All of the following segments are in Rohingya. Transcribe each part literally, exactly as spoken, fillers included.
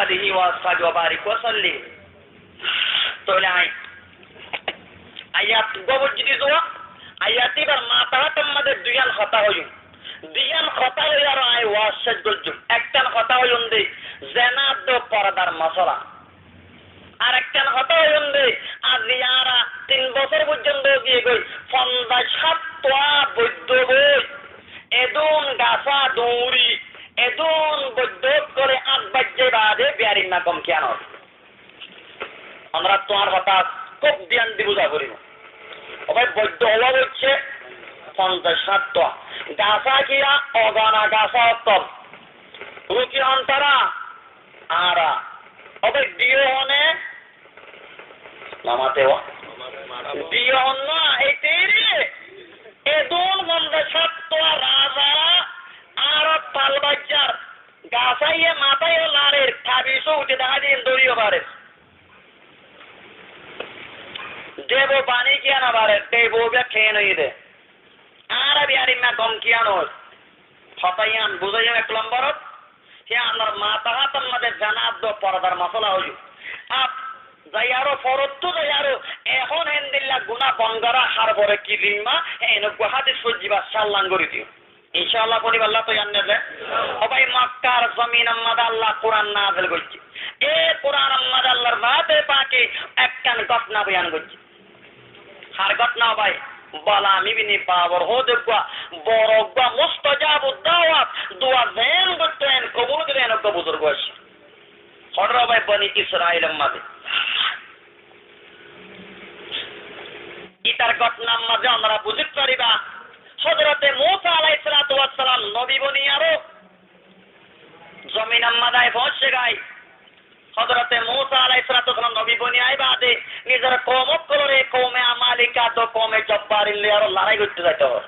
آله وأصحابه وبارك وسلم. Tóile añí ayat gobor zodi zuwa, ayat íbar matahát or mazé duiyan hotá hoiyum. Duiyan hotá hoi aró añí waz céc goijjum. Ekkán hotá hoiyum de, zena do fordar mosola. Ar ekkán hotá hoiyum de, aijja añára tin bosór foijjonto giyé goi, fonzaic hát tuá boiddo boi, edún gasá duñri, edún boiddo ókkole át baijjé baade biyarimma gom kiyá no óibo? Onórattú añár hotá kúb diyan di buzá foribó. Ó bái, boiddo ówa óiye fonzaic hát tuá. Gasá kiyá? Ogona gasá ókkol. Ruki hon tará? Añára. Ó bái, diyo hone? Nomate wa? Diyo hon na, éite re. Edún fonzaic hát tuá raza, añára tal baijjar. Gasá ye matá ye larer, tabiz ó uçé dahá de, en dóriyo farer. Debo bani kiyá no farer, debo be ken óiye de. Añára biyarimma gom kiyá no óibo? Hotá yián buzáiyum ek lomborot, hé añárar matahát or mazé zena do fordar mosola óiye. Ar zai aró forottú zai aró, ehón héndilla guná bon gorá, har fore ki zimma, hé enoggúa hádis foijjí ba sallan gorí diyum. Incá Allah, fúnibálla toiyar né ze? Ó bái, Mokkar zomin or mazé Allah Kuran nazel goijjé. E Kuran or mazé Allar zate pake ekkán gótona boyan goijjé. Har gótona, ó bái? Balam ibne Baor hoóde eggúa boro eggúa mustajabud dawat, dua zeén goittó en kobul óito en eggúa buzurg accíl. Hoçé, ó bái? Boni Israil or mazé. Ítar gótona mazé onóra buzí faribá, Hózorote Musa alaihissalatu wassalam nobi boni aró zomin or mazé aái foóñiccé goi. Hózorote Musa alaihissalatu wassalam nobi boni aái baade nizor koum ókkolore koume Amalika do koume Jobbarin loi aró larái goittó zaito hoó.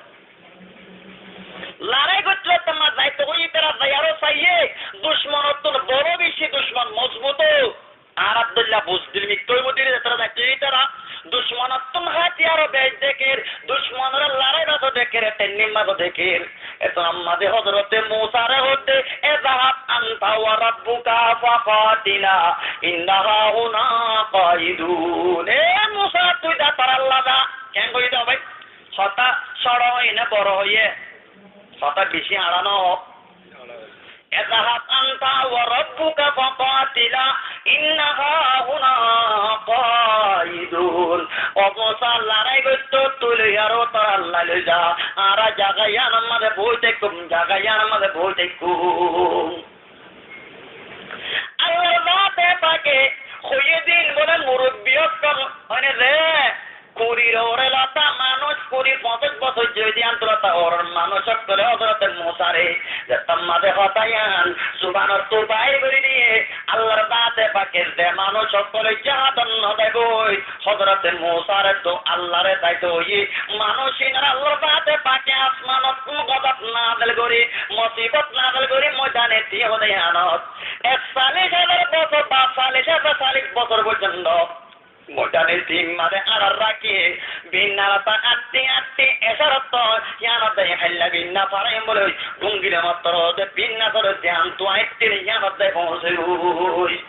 Larái goittó zaito, ma zaito hoiyé, ítara zai aró saiyé, ducmonottún boro beci ducmon mozbut ó. Añára dóilla buzdil mittó óibo dé, ítara zaito, ítara ducmonottún hátiyar ó beci dekér, ducmonor larái mazé dekér, e teinor mazé dekér. Etó ammá de Hózorote Musare hoódde, اذهب أنت وربك فقاتلا إنا هاهنا قاعدون. E Musa, tui za, tor Allah za. Keén hoiyé de bái? Hotá cóñço hoiyé né boro hoiyé? Hotá beci añçá no. اذهب أنت وربك فقاتلا إنا هاهنا قاعدون. Ó Musa, larái goittó tui loi aró tor Allah loi za. Añára zaga yián or mazé boi táikkúm, zaga yián or mazé boi táikkúm. Allar zate pake hoiyé dé, bóle, murubbi ókkol, hoine ze, kurir uore lota manúic, kuri foñsíc bosór zodi yíanttú lota uoror manúic ókkole Hózorote Musare zettót mazé hotá yián zubanottú bair gorí diyé, Allar zate pake ze manúic ókkole jihadot no zaibói, Hózorote Musare to Allare zaito hoiyé, manúic ínore Allar zate pake asmanottú gozob nazel gorí, mosibot nazel gorí, moidane Tihon yiánot ek callic házar bosór ba callic házar, callic bosór foijjonto moidane Tih mazé añçár rakí, binna rasta añtí añtí ecar ottót, yiánot zai háilla binna faraiyum bóli, gungile mottor de binna sóre de añtú añtí yiánot zai foóñsegói.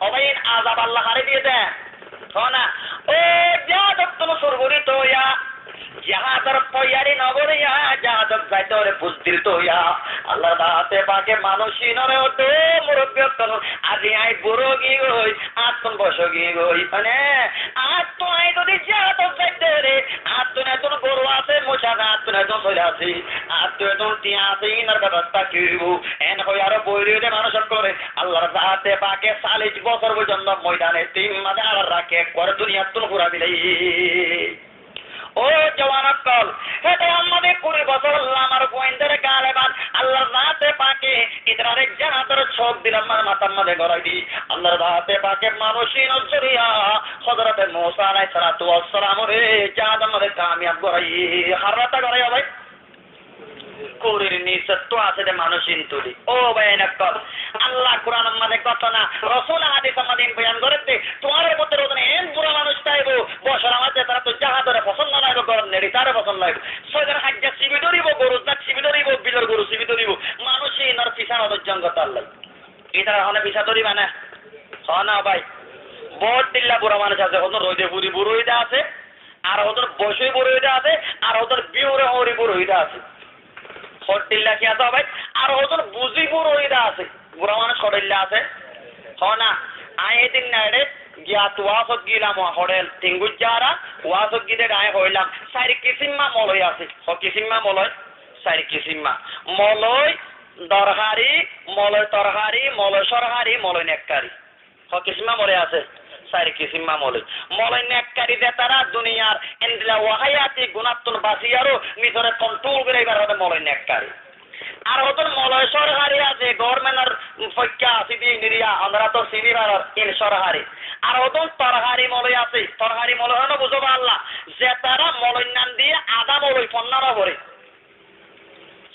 Ó bái, azab Allah haré diyé dé. Hoó na, ó jihadottún sur gorí toiya, jihador toiyari no goríya, jihadot zaitore buzdil toiya, Allar zate pake manúic ínore hoódde, ó murubbi ókkol, aijja añí bura ói giyói, añáttun boc ói giyói, mane, añáttu añí zodi jihadot zaitore, añáttu edún goru asé, moic asé, añáttu edún soil asé, añáttu edún tiañ asé, ínor bebosta ki óibo? En hoi aró boi roiyé dé manúic ókkolore Allar zate pake callic bosór foijjonto moidane Tih mazé añçár rakí ekkuware duniyattún fura bilaiyé. Ó juwan ókkol, hé taim mazé kuri bosór lamar fuaindóre galeban Allar zate pake ítarare jihador cók dilor mazé, matár mazé goráiye dé. Allar zate pake manúic ínor zoriya Hózorote Musa alaihissalatu wassalamore jihador mazé kamiyab goráiye. Hár rasta goráiye, ó bái? Kurir nisottú asé dé manúic ín tuli. Ó bái ókkol, Allah Kuranor mazé gótona, Rosule hádisor mazé ín boyan gorédde, tuáñrar bútore zodi en bura manúic táibo, bosór mazé taráttu jihadore fosón no laibo, górot neçi taré fosón laibo. Soilor haijja sibi dóribo, gorur zak sibi dóribo, bilor goru sibi dóribo. Manúic ínor fisá no dóijjon goi tallai. Ítarar hone fisá dóriba né? Hoó na bái. Boóut dilla bura manúic asé, hodún roide furi bura ói de asé, ar hodún boicói bura ói de asé, ar hodún biyóre hoóri bura ói de asé. Hoddilla ki asé bái? Ar hodún buzí bura ói de asé. Bura manúic hoddilla asé? Hoó na, aññí edin naire giyat waásot gilam, hoçel Tingujja ara waásot giyé de aññí hoóilam, sair kisimma moloi asé. Ho kisimma moloi? Sair kisimma. Moloi dorhari, moloi torhari, moloi córhari, moloi nekkari. Ho kisimma moloi asé? Sair kisimma moloi. Moloi nekkari zetará duniyar endilla wahayati gunáttun basiyaró nizoré kontról gorí aibar hode moloi nekkari. Ar hodún moloi córhari asé, goórmentor foikká asé de iniriya, onora to sini faror, in córhari. Ar hodún torhari moloi asé, torhari moloi hone buzó bálla, zetará moloi nan diye adá moloi fonná no foré.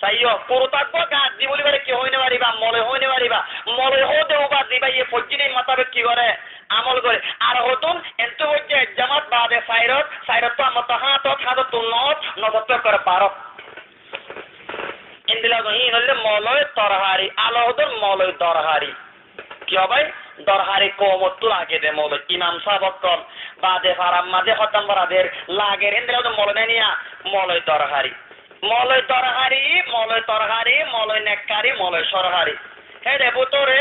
Saiyó, kurutagguá gañddi buli fare ki hoói no faribá, moloi hoói no faribá. Moloi hoóde uba zibáye foijjí de motabek ki goré, amol goré. Ar hodún entú foijjé ek jamat baade sairot, sairottú amottu háñtot, háñtottú noót, noótottú ekkoré barot. Endilla híin óilde moloi torhari, ar hodún moloi dorhari. Kiyó bái? Dorhari koumottú lage de moloi, imam sáb ókkol, baade farar mazé hóttom forader lager, héndilla moloi nai niya, moloi dorhari. Moloi dorhari, moloi torhari, moloi nekkari, moloi córhari. Hér bútore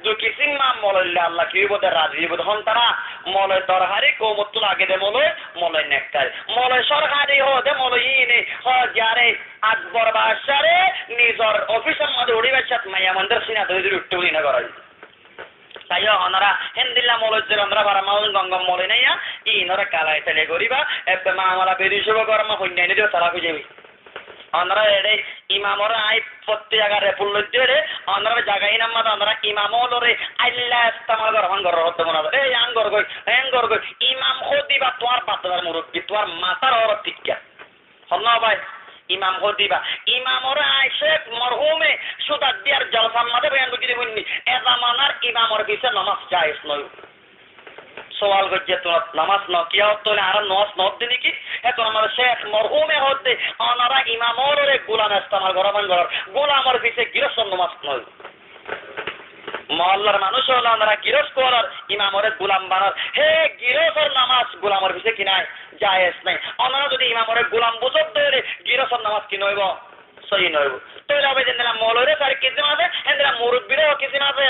dui kisimma moloi loi Allah ki óibo de, razi óibo de, hon tará? Moloi dorhari, koumottú lage de moloi, moloi nekkari. Moloi córhari hoó de moloi íine hoó ziyaré Akbor baccáre nizor ofisor mazé uçíbar cáñt maiyafuaindór sína dóri dóri uiththé buli íine gorá. Saiyó, onora héndilla moloi zere onora farar mazé gom gom moloi naiya, íinoré galai tele goríba, ebbe mamala beri cóbo gorá ma hoinna ine diba talak ói zaibo. Onora eçé imamoré aññí fottí zaga report loiddé eçé, onora zaga inar mazé onora imam ólore ailla estemal goró, fán goró, hoddé mone asé, ei, eén gorgói, eén gorgói, imam hoó diba tuáñr bafdadar murubbi, tuáñr matár órot tikká. Honnúa bái, imam hoó diba. Imamoré aññí Cék morhúme Cúdar diyar jolsar mazé boyan goijjí de fúinni. E zamanar imamor fisé nomás jaiz noó. Sual goijjé, tuáñr nomás noó, kiyá hoódde óile añárar nomás noó de néki? Hétun añárar Cék morhúme hoódde, onorá imam ólore gulam estemal goró fán goró. Gulamor fisé giróstor nomás noó. Mohollar manúic ókkol, onora girós ókkolor imamoré gulam banor. Hé girósor nomás gulamor fisé ki nái? Jaiz nái. Onora zodi imamoré gulam buzódde óile girósor nomás ki noóibo? Sóhi noóibo. Tóile abar zendilla moloiré sair kisim asé, héndilla murubbiró kisim asé,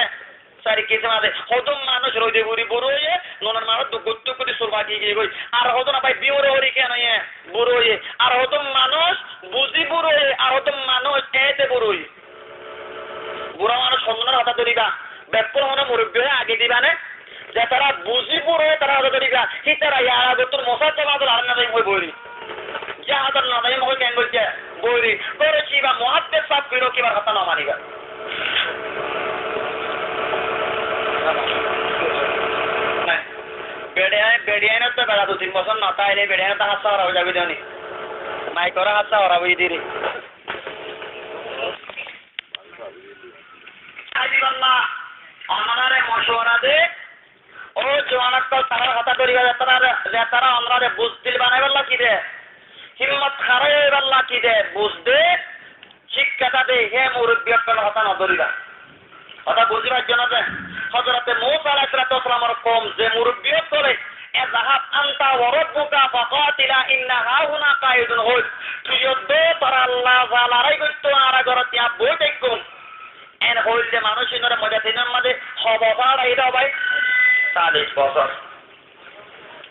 sair kisim asé. Hodún manúic roide furi bura óiye, nunor maçot duk duk gori sul faki giyói. Ar hodún abar biyóre hoóri ken óiye? Bura óiye. Ar hodún manúic buzí bura óiye, ar hodún manúic éte bura óiye. Bura manúic hondunor hotá dóriba? Bekkún hono murubbi ói age diba né? Zetará buzí bura óiye tarár hotá dóriba. Hítara yar agottún musár jamaator añára no zaiyum hoi boiri. Jihadot no zaiyum hoi keén goijjé? Boiri. Tóile ki iba muhaddes sáb ki ró kibar hotá no maniba? Beçiyain, beçiyainottú beça dui tin bosór no táile beçiyainottú hássa horaf ói zaibói de ni. Maikoré hássa horaf ói de ni. Aijiballa, onoráre mocuwara de, ó juwan ókkol, tarár hotá dóriba, zetará, zetará onoráre buzdil banaibálla ki de, himmot hárai óibolla ki de, buzde, cíkka de, hé murubbi ókkolor hotá no dóriba. Hotá buzí faijjó né? Hozorote Musa alaihissalatu wassalamor koum ze murubbi ókkole, "Izhab anta wa rabbuka faqatila inna hahuna qaidun" hoil, tui yó de tor Allah za larái goittó, añára górot yián boi táikkun. En hoilde manúic inore moidanor mazé ho bosór arai de bái? Callic bosór.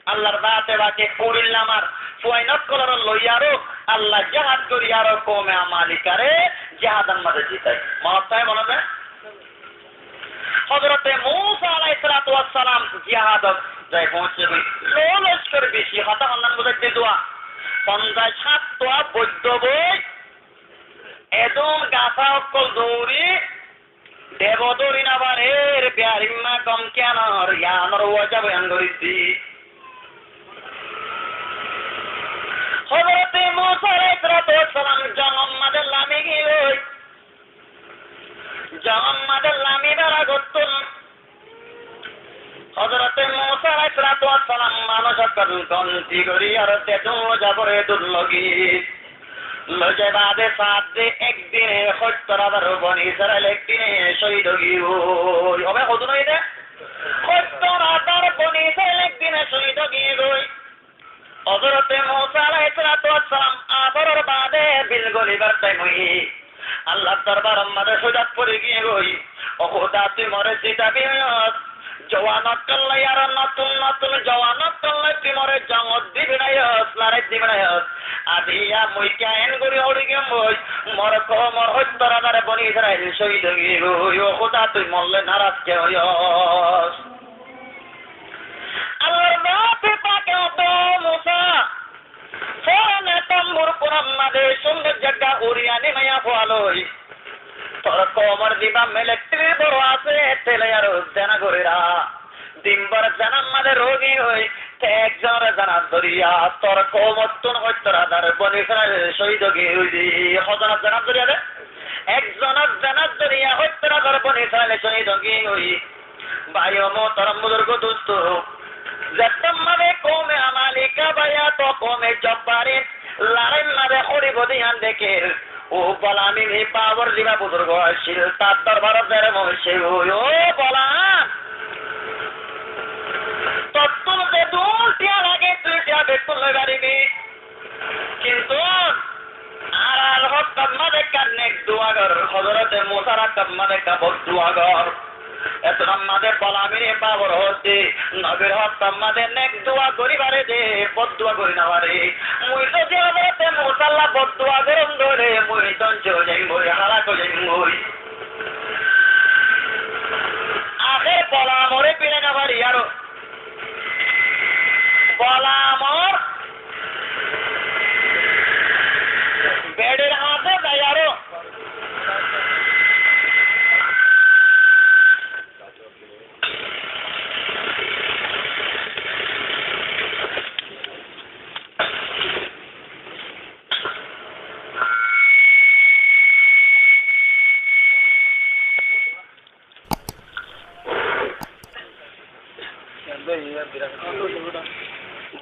Allar zaate pake kuñçil namar fuain ókkolore loiyaró Allah jihad goríyaró koume Amalikare jihador mazé zitai. Monot táke, monot táke? Hozorote Musa alaihissalatu wassalam jihadot zai foóñiccé goi. Lou lockor beci, hotá honnán buzáidde dua. Fonzaic háñt tuá boiddo boi, edún gasá ókkol douri, debo dóri no farer, bearimma gom kiyanor, yiánor wajá boyan gorí di. Hozorote Musa alaihissalatu wassalam jongor mazé lami giyói. Jongor mazé lamibar agottún Hozorote Musa alaihissalatu wassalam manúic ókkol gonti gorí ar dedún loza foré edún logi. Loizai baade saat de ek dine hóttor házar Boni Israil ek dine cóhid ói giyói. Óbe hodún óiye de? Hóttor házar Boni Israil ek dine cóhid ói giyói. Hózorote Musa alaihissalatu wassalam asóror baade bil golibar thaim óiye. Allar dorbaror maze cújat fori giyói. Ó Hóda, tui more zita biyós, juwan ókkol loi, aró notun notun juwan ókkol loi tui more jongot di beçaiyós, lorait di beçaiyós. Aijja mui kiyá en gorí hori giyum goi, mor koumor hóttor házar Boni Israil cóhid ói giyói. Ó Hóda, tui mor loi naraz kiyá óiyós? Allar maabuf pake hoó de, Musa, foran e tambur kunar maze cúndor zaga uri ani maiyafuwa loi. Tor koumor ziba militari boro asé, te loi aró zena gorer. Din bor zenar maze rogi ói, te ekzonor zenat dóriya tor koumottún hóttor házar Boni Israil cóhid ói giyói de. Hozonor zenat dóriya de? Ekzonor zenat dóriya hóttor házar Boni Israil cóhid ói giyói. Bái o muhtarom buzurgo dustó, zettót maze koume Amalika ba yá to koume Jobbarin lorair maze horibo de yián dekér, ó Balamin e Baabor ziba buzurgo accíl, tar dorbarot zai hoiyé, ó Balam, tottún zedún tiya lage tui tiya beggún loi faribi. Kintu añárar hókot maze ekka nek dua gor, Hózorote Musar hókot maze ekka bok dua gor. Etunor maze Balamin e Baabor hoódde, nobir hókot maze nek dua gorí fare de, bok dua gorí no fare. Mui zodi Hózorote Musalla bok dua goróm de óile, mui dóngco ói zaiyum goi, hálak ói zaiyum goi. Ahér Balamoré biçai no fari aró Balamor beçir hañsé zai aró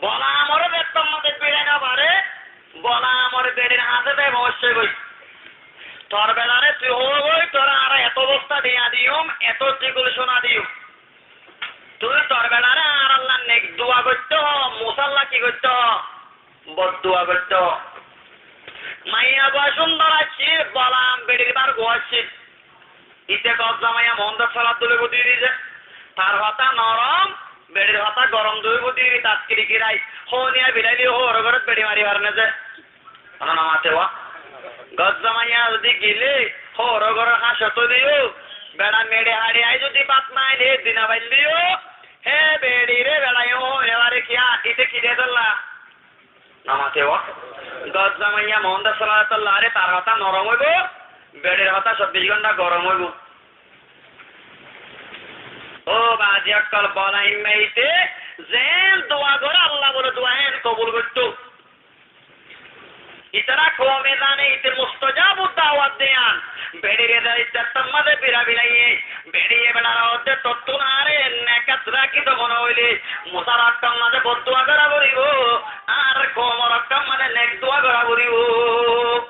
Balamoré zettót maze biçai no fare, Balamor beçir hañsé zai foóñiccé goi. Tor beçaré tui hoó goi, toré añára eto bosta diya diyum, eto zigul cúna diyum. Tui tor beçaré añáralla nek dua goittó hoó, Musalla ki goittó hoó? Bok dua goittó. Maiyafua cúndor accíl, Balam beçir bar gua accíl. Íte gos zamaiya moóndar solat dóri budi di ze. Tar hotá norom, beçir hotá gorom dóri budi di, tat kiri kirai. Hoóniya bilaile hóor górot beçi mari fare né ze. Hono no mate wa? Gos zamaiya zodi gile, hóor góror hañcot óileyo, beça meçi haçi ai zodi bát no aile, dina failleyo, hé beçiré beçaye hoói no fare kiyá, íte ki de tolla? No mate wa? Gos zamaiya moóndar solat tolla, are tar hotá norom óibo, beçir hotá sobbic gónta gorom óibo. Ó bazi ókkol, Balamin e íte zeén dua goré Allah bóle dua hén kobul goittó. Ítara koume zane íte mustajabud dawat de yián. Beçiré de zettót maze bira biraiyé, beçiye beçaré hoódde tottún añáre nekot rakí do mone óile, Musar hókot maze bok dua gorá foribó, añár koumor hókot maze nek dua gorá foribó.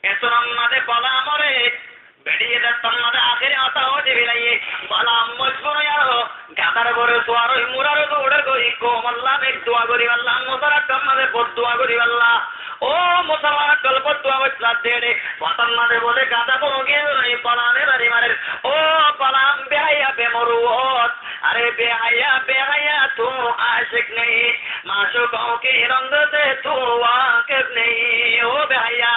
Etunor maze Balamoré beçiye zettót maze ahéri hotá hoói di bilaiyé, Balam mojbur ói aró gadár uore suwar ói, murar uore uçér goi, koumolla nek dua goríballa, Musar hókot maze bok dua goríballa. Ó Musar hókol, bok dua goittó de, fótot maze bóle gadá boni giyé goi, Balame bari marer. Ó Balam, behaiya, bemuruwot, are behaiya, behaiya, tum acek nei, macukoki rong se tum wakef nei. Ó behaiya,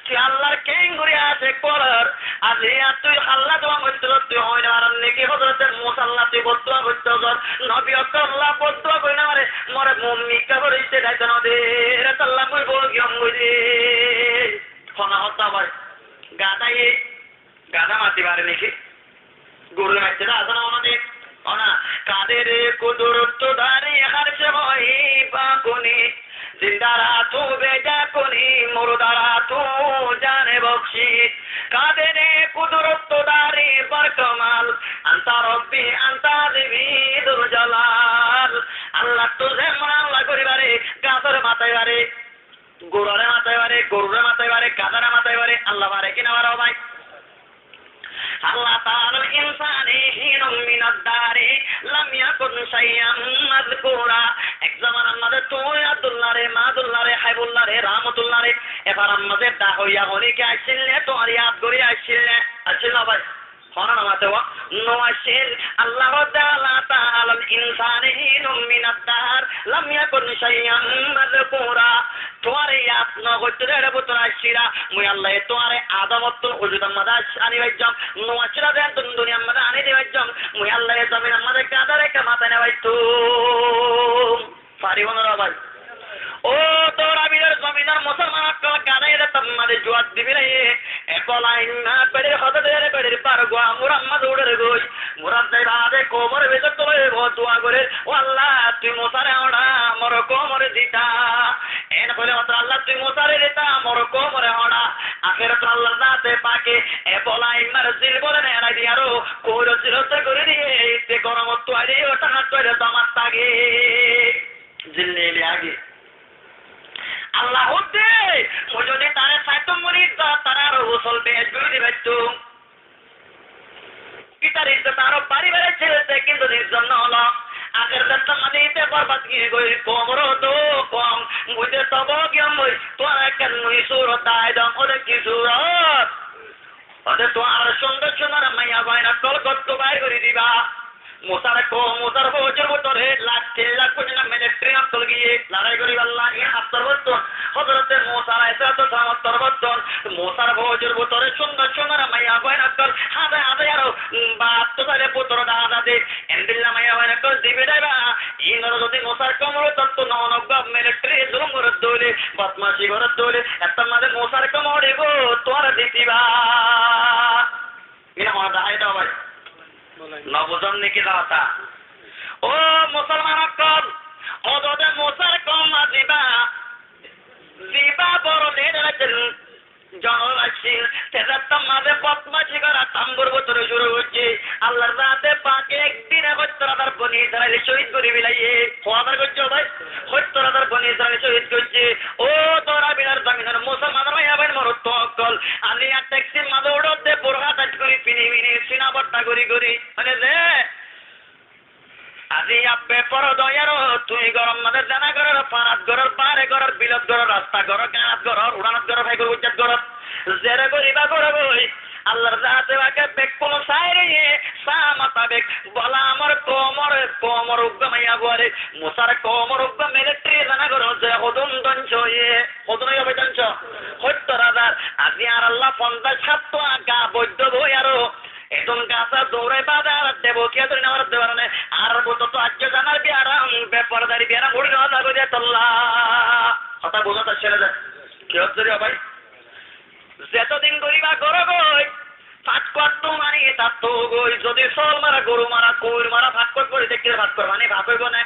tui Allar keéngorí acek gorór? Aijja tui halla dua goittós, tui hoói no faros né ki Hózorote Musalla tui bok dua goittós? Nobi ókkolla bok dua gorí no fare, more mumikká gorí te zaito no der, etolla mui bóli giyóm goi de. Hona hotá bái, gadáye gadá mati fare né ki? Guru maitté de asé na, ona de, ona. Kadere kudurot dari har shai ba kuni, zinda ra tu beda kuni, murda ra tu jane bakhshi. Kadere kudurot dari bar kamal, anta Rabbi, anta Habibi Zul Jalal. Allah ttu zemon Allah gorí fare, gasore matai fare, gurore matai fare, Gorure matai fare, gadare matai fare, Allah fare ki no fare, ó bái? Allah ta'ala, "Insáni hínum minad dahri lam yakun shay'an mazkura." Ek zomanar maze tuñí Abdullare, Madullare, Háibullare, Rahmatullare, e farar maze dahóiya honíke accíl né, tuáñre yad gorí accíl né? Accíl né, ó bái? Hono no mate ó? No accíl. Allah ta'ala, "Insáni hínum minad dahr lam yakun shay'an mazkura." Tuáñre yad no goittóu de, ere bútore accíla. Mui Allaye tuáñre Adomottún ujudor maze ac-, aní faijjóm. No accíla de, entún duniyar maze aní di faijjóm. Mui Allaye zominor maze gadare ekka matai no faittum. Faribó né, ó bái? Ó, Dórabilor zominor musolman ókkol, gada ede tar maze juwab dibi laiye. E bola imma beçir hoda de, beçir bar gua murar maze uçer goi. Murat zai baade koumor bútore dua gorer, "Ó Allah, tui Musare hoça, mor koumore dita." En hoile mato, "Allah, tui Musare dita, mor koumore hoça." Ahérotot Allar zate pake e bola immar zil bole neelai diyaró, kouror zil ot gorí diye, ite goromottú aile, ó thandattú aile, domat táke. Zil neeli agi. Allah hoódde, mui zodi tare saittum, mor izzot tare aró usol bec gorí di faittum. Itar izzot aró bari bari cílde, kintu izzot no ólo. Ahér zamana ite borbad giyé goi, koumor duk hom, mui de tobo giyóm goi, tuáñra ekkán mui surot dahái dom, óde ki surot? Óde tuáñra cúndor cúndor maiyafuain ókkol górttú bair gorí diba. Musar koum, Musar foujor bútore lak tin lak foijjonto militari ókkol giyé lorai goríballa, iín hattór bottún, Hozorote Musa alaihissalatu wassalamor torfóttun Musar foujor bútore cúndor cúndor maiyafuain ókkol háñde háñde aró, um, battú saile bútore dahá zade. Endilla maiyafuain ókkol dibi daiba, iínoré zodi Musar koumor bútottu no no gom militari zulum goródde óile, bodmaci goródde óile, ettór maze Musar koum uçíbo, tuáñra zitiba. Iín honó dahái dó bái. No buzón niki hotá? Ó musolman ókkol, ódode Musar koum aziba, ziba boro lidar accíl, zonoral accíl, te zettór maze bodmaci gorá, tambur bútore cúru goijjé, Allar zate pake ek dine hóttor házar Boni Israil cóhid gorí félaiye. Hó házar goijjé bái? Hóttor házar Boni Israil cóhid goijjé. Ó Dórabilor zominor musolmanor maiyafuain morotfuwa ókkol, aijja taksir maze uçódde burka tait gorí fini fini, sina bodda gorí gorí, mane ze, aijja beporda ói aró tui góror maze zena goror, fanat goror, baáre goror, bilot goror, rasta goror, ganat goror, uçanot goror, faikor buijjat goror, zere goríba goró goi. Allar zate pake bekkún sairé, sa mutabek, bola amar koumor, koumor uggwá maiyafuare, Musar koumor uggwá militari zena goró ze hodún dóngco óiye, hodún óiye bái dóngco? Hóttor házar. Aijja añárar lla fonzaic háttwá gaa boiddo boi aró, edún gasa dóurai baade añárar debo kiyá dóri no faredde barone, añárar bútottu aijjó zenar biyaram, befordar biyaram uçí no zagói de tolla. Hotá buzót aiccé né de? Kiyór zoriya bái? Zetodin goríba goró goi, fátkkuwattu mani tattú goi, zodi sóol mara, goru mara, kuir mara, fátkkuwat gorí dekíle fátkkuwar mani fák óibo né?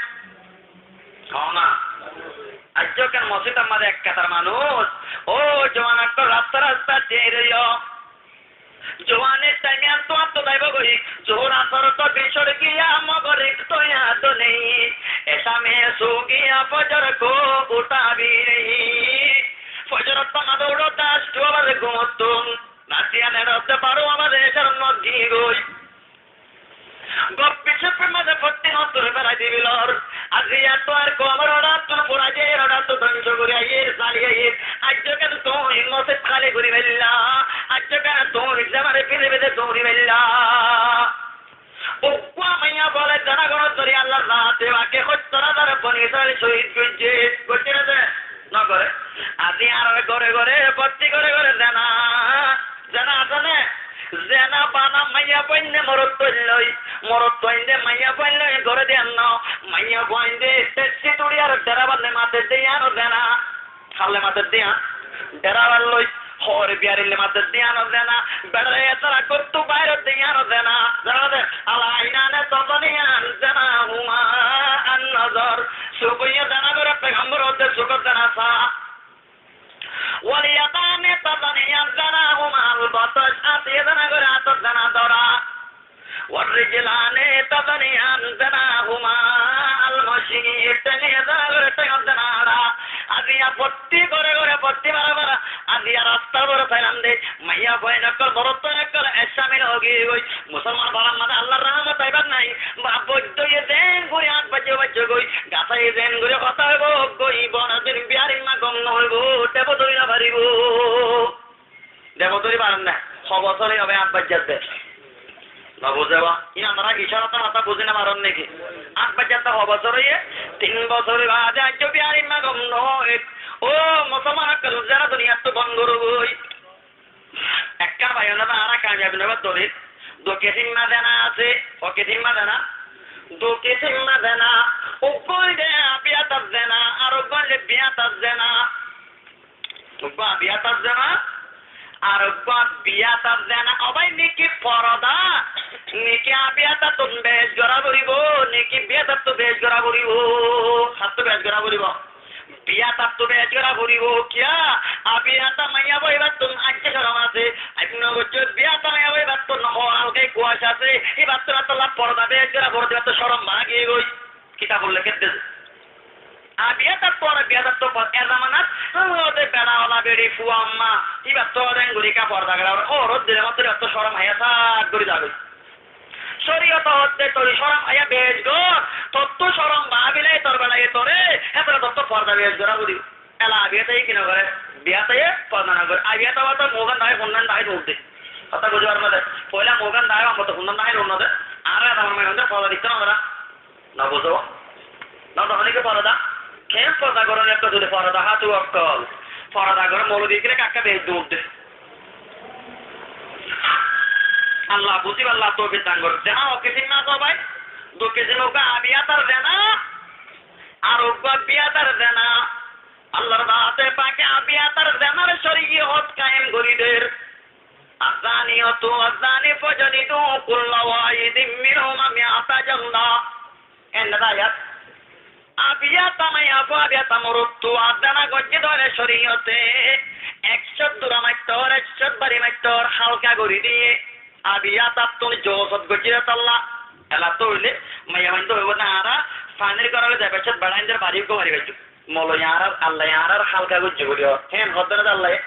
Hó na. Aijjó ken mosjidor maze ek katar manúic, ó juwan ókkol rasta rasta tiyai roiyó. Juwanir taim yián tuáñttu zaibo goi, zuhur asor to bicór giya, mogorib to yad ney, esa mein so giya, fojor ko utha bhi nahi. Fojoror maze uçó, dac duwa baze gumottún, rati yián eçé baró baze, ecár mot giyé goi. Goppi cuppi maze fottí nozor felai dibi lor. Aijja tuáñr koumor ordattún furai diyé, ordattún dóngco gorí aiyér, zali aiyér. Aijjó ken tuñí mosjid háli gorí failla? Aijjó ken tuñí zemare fize fize dóri failla? Uggwá maiyafuare zena goródde dóri Allar zate pake hóttor házar Boni Israil cóhid goijjé. Goijjé né de? No goré. Aijja añárar góre góre, fottí góre góre zena. Zena asé né? Zena bana maiyafuain de morotfuain loi, morotfuain de maiyafuain loi goré de yián no, maiyafuain de taksi dóri ar derabar loi mater de yián ó zena. Hár loi mater de yián? Derabar loi. Hóor biyarir loi mater de yián ó zena. Beçare etara górttú bair ódde yián ó zena. Zena de, al-ainani tazniyan zinahuma an-nazar. Suk óiye zena goré, Pegambore hoódde suk ot zena sa. Wal yadani tazniyan zinahuma al-batsh, át ye zena goré, át ot zena dóra. War rijlani tazniyan zinahuma al-mashi, theng ye zena goré, theng ot zena hañça. Aijja fottí góre góre, fottí fara fara, Duniyair rasta boro sailam de, maiyafuain ókkol, morotfuain ókkol, e cámil ói giyói. Musolman farar mazé Allar rahmot aibar nái. Baf boiddo ye zeén gorí át baijjé baijjé goi, gasá ye zeén gorí hotá hoibó goi, bonor din biyar imma gom no óibo, debo dóri no faribó. Debo dóri farer né? Ho bosór óiye át baijjé de. No buzó ba? Iín añára icárator hotá buzí no faron né ki? Át baijjé de ho bosór óiye? Tin bosór baade aijjó biyar imma gom no óiye. Ó musolman ókkol, zara duniyattú bon goró goi. Ekkán bái ókkol, añára kamiyab no óibar dolil, dui kisim zena asé. Hoi kisim zena? Dui kisim zena. Uggwá óilde abiyátar zena, ar uggwá óilde biyátar zena. Uggwá abiyátar zena, ar uggwá biyátar zena. Ó bái, niki forda, niki abiyátattún beci gorá foribó, niki biyátattú beci gorá foribó? Hattú beci gorá foribó? Biyátattú beci gorá foribó. Kiyá? Abiyáta maiyafua íbattún aijjó corom asé. Aijjó no goijjó, biyáta maiyafua íbattún hó halka kuwacá asé. Íbattún etolla forda beci gorá foribó, íbattún corom bági goi. Kitabot lekédde. Abiyátattú ar biyátattú forda, e zamanat, ó de bela ola beri fua amma, íbattú de engori ka forda gorá, ó, ó, ó, dile mattó íbattú corom haiya sak gorí zagói. Córiyot hoódde tui corom haiya beci gor, tottú corom báfile tor belaye tore, hétolla tottú forda beci gorá foribó. Ela abiyátaye ki no goré? Biyátaye forda no goré. Abiyáta bata muúgan dahái, funnán dahái no de. Hotá buzí faron né de? Foila muúgan dahái, amboto funnán dahái no de. Añára ela amar maiyafuainore forda dito no gorá. No buzó? No de honé ki forda? Keén forda gorón, ekka zodi forda há tu ókkol. Forda gorón, moulovi ókkole ekka beci duk de. Allah buzíballa toufik dan goró. Zena hoi kisim asé bái? Dui kisim, uggwá abiyátar zena, ar uggwá biyátar zena. Allar zaate pake abiyátar zenar córiyot kaim gorí der. الزانية والزاني فاجلدوا كل واحد منهما مائة جلدة. Ende ayat. Abiyáta maiyafua, abiyáta morotfua zena goijjé de óile córiyote ekcót dura maittór, ekcót bari maittór, halka gorí diyé. Abiyátattún zowosot goijjé de tolla. Ela to óile maiyafuain de hoibó de añára fanir górot zai beccót beçaindor bari uggwá mari faijjó. Moulovi añárar, Allaye añárar halka goijjé buli hoó. Héen hoódde né de Allaye?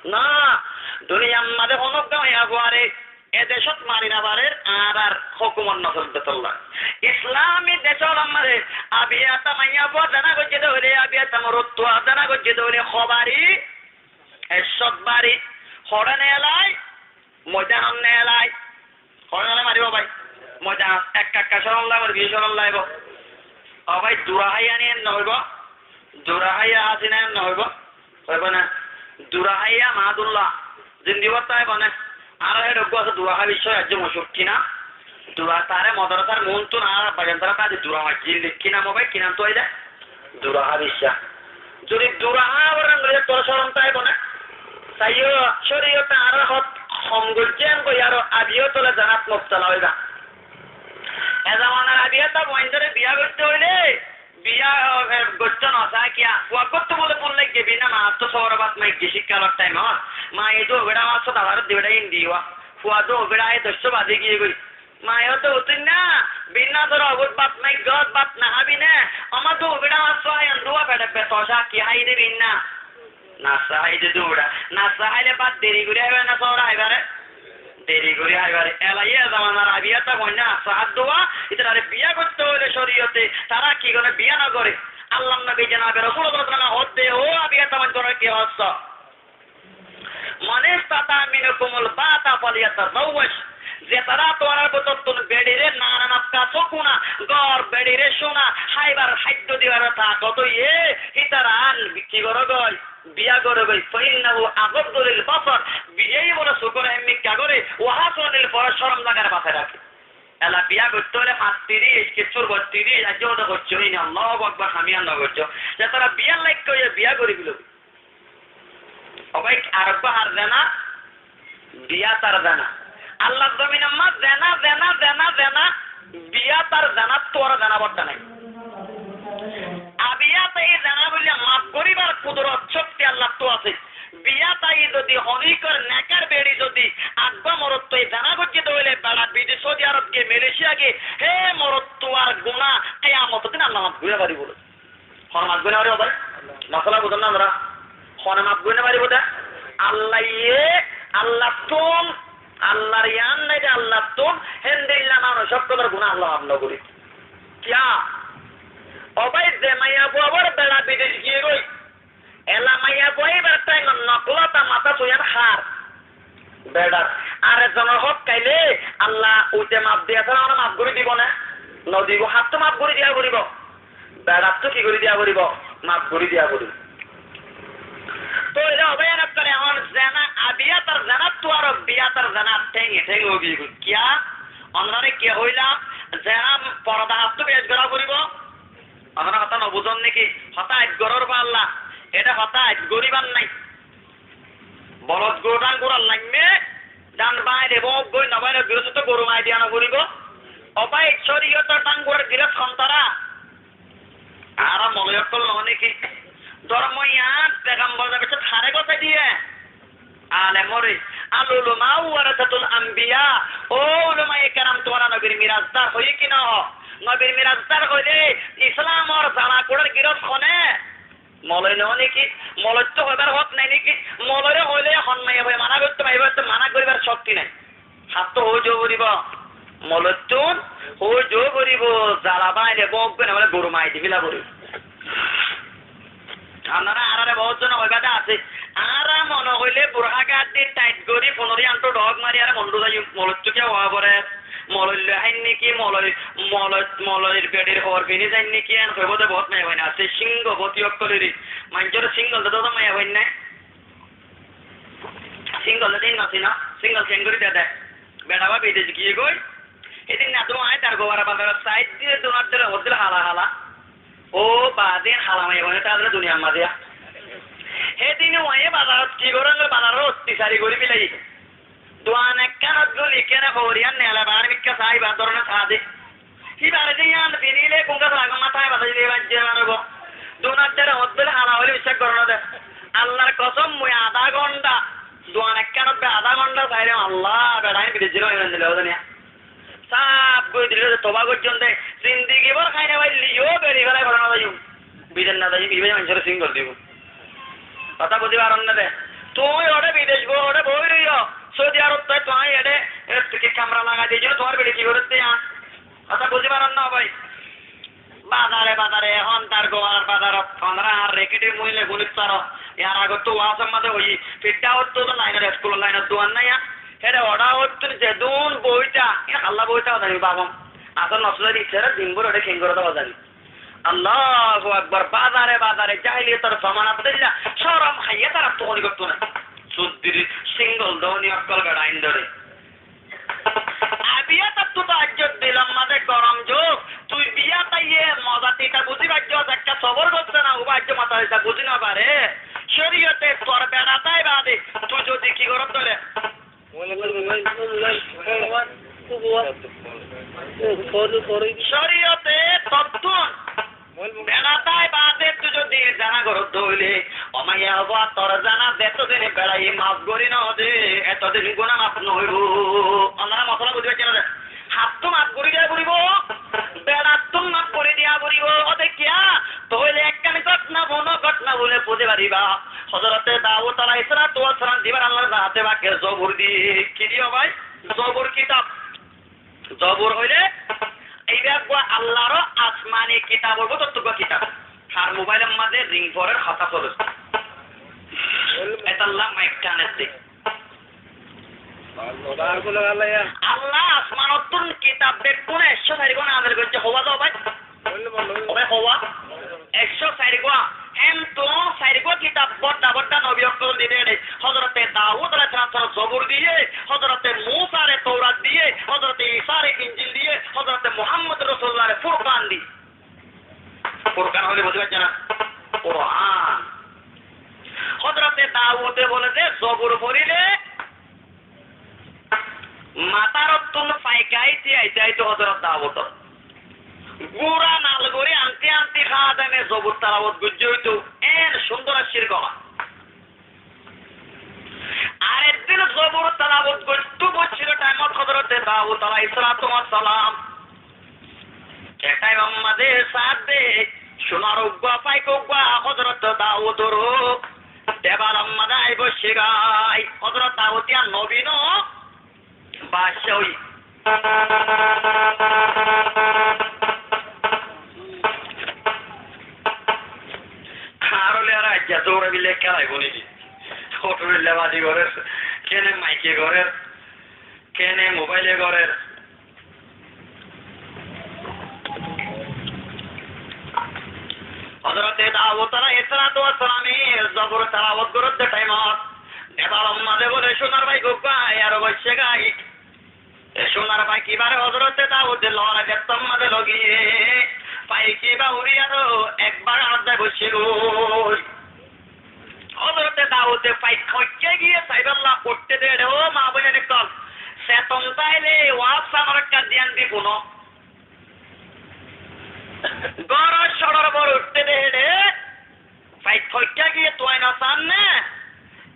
Na, duniyar mazé honó uggwá maiyafuare e decót mari no farer, añárar hókumot no solde tolla. Islami decót mazé abiyáta maiyafua zena goijjé de óile, abiyáta morotfua zena goijjé de óile, hó bari? Ekcót bari. Hoçé nelai? Moidanot nelai. Hoçé nelai maribó bái? Moidanot. Ekka ekka coron laibo, beci coron laibo. Ó bái, dura háiya ni en no hoibó? Dura háiya asé ni en no hoibó? Hoibó na? Dura háiya maádulla. Zindigi ót táibo né? Añárar héçe uggwá asé dura há biccá, aijjó mochúr. Ki nam? Dura, tare modorasar muúntu añárar abbajan tara tade dura háiye. Ki nam ó bái, ki nam tu aile? Dura há biccá. Zodi dura há goron buli tolla corom táibo né? Saiyó, córiyote añárar hok hom goijjé en goi aró abiyáta ókkol zenat mubtala óiba. E zamanar abiyáta fuaindóre biya goitté óile, biya, e, goittó no saá kiyá? Fua goittó bóle fun laiggé, bina maáttú sóora bát maiggé cíkkalor thaimot. Maye dóu beça maáttú dabarot di beça indi wá. Fua dóu beça aiyé doccó bazi giyé goi. Maye hoódde, "Uthín na, bina sóora bát maiggé, bát no hábi né? Amá dóu beça maáttú háiyan dúwa feçe beto sá ki hái de bina?" Nasa hái de dúwa. Nasa háile bát deri gorí háibar né sóora háibar? Deri gorí háibar. Ela e zamanar abiyáta fuain nasa hár dúwa, ítarare biya goitté óile córiyote, tara ki goré, biya no goré. Allar nobi janabe Rosul sallallahu alaihi wasallam hoódde, "Ó abiyáta fuain, tuáñra ki hoósso? من استطاع منكم الباءة فليتزوج." Zetará tuáñrar bútottún beçiré nana nafka sukuna, gór beçiré cúna, háibar háiddo dibar takot óiye, hítara ki gorógoi? Biya gorógoi, فإنه أغض للبصر, biyai bóle sukor hemmikka goré, وأحصن للفرج, corom zagar basai raké. Ela biya goitté óile fañs tiríc, kessúr boic tiríc, aijjó óde goijjó, iín Allahu Akbar, hamiyan no goijjó. Zetará biyar laikka óiye biya gorí felo. Ó bái, ar uggwá ar zena, biyátar zena. Allar zominor mazé zena, zena, zena, zena, biyátar zenattú boro zena bodda nai. Abiyátaye zena buli maf goríbar kudurot cókti Allattú asé. Biyátaye zodi honíkor nekar beçi zodi uggwá morottói zena goijjé de óile, beça bidi Saudi Arob giyé, Malaysia giyé, hé morottóar guná kiyamotor din Allah maf gorí no faribó. Hone maf gorí no faribó bái? Masala buzón na añára? Hone maf gorí no faribó de? Allaye, Allattún, Allar yián nai de Allattún, héndilla manúic ókkolor guná Allah maf no gorí. Kiyá? Ó bái, ze maiyafuaibór beça bidec giyé goi, ela maiyafuaibór thaimot nokla ta matá suiyan hár? Beçar. Ar ekzonor hók háile Allah uite maf diya sára ónore maf gorí dibo né? No dibo. Hattú maf gorí diya foribó? Beçattú ki gorí diya foribó? Maf gorí diya foribó. Tóile ó bái, ehón zena, abiyat ar zenattú aró biyat ar zena thénge thénge ói giyé goi. Kiyá? Ónorare kiyá hoilam? Zena porda hattú beci gorá foribó. Ónora hotá no buzón né ki? Hotá aij gorór falla, ede hotá aij goríbar nái. Bolod goru dháñgurar laimmé, dháñ báñile bóuk goi, no báñile girós ottu goru mai diya no foribó. Ó bái, córiyotor dháñgurar girós hon tará? Añára moloi ókkol no né ki? Dórmo yián pegambor zaber sáñte haré gosái diyé? Alemoré. Al ulama warasatul anbiya. Ó ulamaye keram, tuáñra nobir mirasdar hoiyé ki no? Nobir mirasdar hoilé Islamor zala kurar girós hone? Moloi no né ki? Moloittú hoibar hók nai né ki? Moloire hoilé hon maiyafuaye mana goittó, maiyafuattú mana goríbar cókti nai. Hattú hoói zo foribó. Moloittún hoói zo foribó, zala báñile bóuk goi, no báñile goru mai di féla foribó. Ónora añáráre boóut zone hoibá de asé. Añára mone hoilé burhá gat di tait gorí, funori antú dhok mari, añára mondu zaiyum, moloittú kiyá hoó foré? Moloi loi háin né ki, moloi, moloi, moloir beçir hóor fini zain né ki, en hoibó de boóut maiyafuain asé, singo bóti ókkolori. Maincóre singol de dódo maiyafuain nai. Singol de din no sino, singol keéngorí de de. Beça bá bidec giyé goi. Hédin na tuáñra aññí Dargowar bazarot saidde, dunar dóre hoddúr hala hala. Ó baade hala maiyafuain táile duniyar mazé. Hédin uáñye bazarot ki goré, bazaror ottisari gorí félaiye. Duan ekkánot goli kene hoór yián nele baár mikká saá, ibá dóroné saá de. Híbare de yián finile kúngga sala gom matá ibá saá de ibá je mane bo. Dunar dóre hoddúr hala hoilé biccác goró no de. Allar kosóm, mui adá gónda, duan ekkánot be adá gónda sailám, Allah, beça iín bidec zino iín dile ódoniya. Sáf gorí dile de, toba goijjón de, zindigi bór hái no failleyó beri félai fore no zaiyum. Bidec no zaiyum, ibá maincóre singol dibo. Hotá buzí faron né de? Tuñí óre bidec bo, óre boói roiyó, Saudi Arob, toi tuáñí eçé, e, ki kamra lagai diyé, tuáñr beçe ki gorédde yián? Hotá buzí faron né bái? Bazare bazare ehón Dargowar bazarot, ónora ar rekéde muile gunit saro. Yar agottú wazor mazé hoiyí, Firdaus ottu lainor, eskulor lainor duan nai ya. Héçe oçá ottún zedún boóita, e halla boóita hozani babom. Asór nosó zari, issare din bór oçé keéngorí de hozani. Allahu Akbar, bazare bazare jahiliyotor zomanat dóilla córom háiye tarattú honi gottú nai. Suddir singol dóni ókkol beçain dóre. Abiyatattú to aijjó dilor mazé gorom zuk, tui biyat aiyé moza tita buzí faijjós, ekká sobor goijjós na, uba aijjó moza tita buzí no fare. Córiyote tor beça tái baade tui zodi ki gorót dóile, córiyote tottún beça tái baade tui zodi zena gorót dóile, ó maiyafua, tor zena zetodin beçaye maf gorí no de, etodin guná maf no óibo. Ónora mosola buzí faijjó né de? Hattú maf gorí diya foribó, beçattú maf gorí diya foribó. Ó de kiyá? Tóile ekkán gótna fúno, gótna fúnile buzí faribá. Hozorote Dawud alaihissalatu wassalam zibar Allar zate pake zobur diyé. Ki diyé bái? Zobur kitab. Zobur óile ibá uggwá Allar asmani kitabor bútottu uggwá kitab. Har mobailor mazé ring forer hotá soler. Etolla maik taner de. Allah asmanottún kitab bekkún ekcó sairgwá nazil goijjé, hoó de bái? Óbe hoó, ekcó sairgwá. Héntu sairgwá kitab bodda bodda nobi ókkol diyé de. Hozorote Dawud alaihissalam Zobur diyé, Hozorote Musare Tourat diyé, Hozorote Isare Injil diyé, Hozorote Muhammad Rosullare Furkan diyé. Furkan hoile buzí faijjó né? Kuran. Hozorote Dawude bole de Zobur forile matár ottún faika aite aite aite Hozorot Dawudor gura nal gorí anti anti hademe Zobur talawot goijjé óito, en cúndor accíl gona. Ar ekdin Zobur talawot goittó boiccíl thaimot Hozorote Dawud alaihissalatu wassalam e thaimor mazé saá de cúnar uggwá faik uggwá Hozorote Dawudor Debal ot mazé aibó cígai. Hozorot Daud yián nobi no, baccá ói. Añára óile aijja tóra bile kelaibó niki? Foto tulla badi gorér, kene maike gorér, kene mobaile gorér. Hozorote Dawud alaihissalatu wassalame zobur telawot goródde thaimot debal ot mazé bóle cúnar bái uggúa aiyaró boiccé goi. E cúnar bái ibáre Hozorote Dawude lora gettór mazé logiyé, faik ibá uri aró ek bagan ot zai boiccé goi. Hozorote Dawude faik hoikká giyé saibálla uiththé de éçe, ó maa boináin ókkol, seton táile waz sanor ekká diyan di fúno. Góror cóñçor uore uiththé de éçe, faik hoikká giyé tuáin no sán né?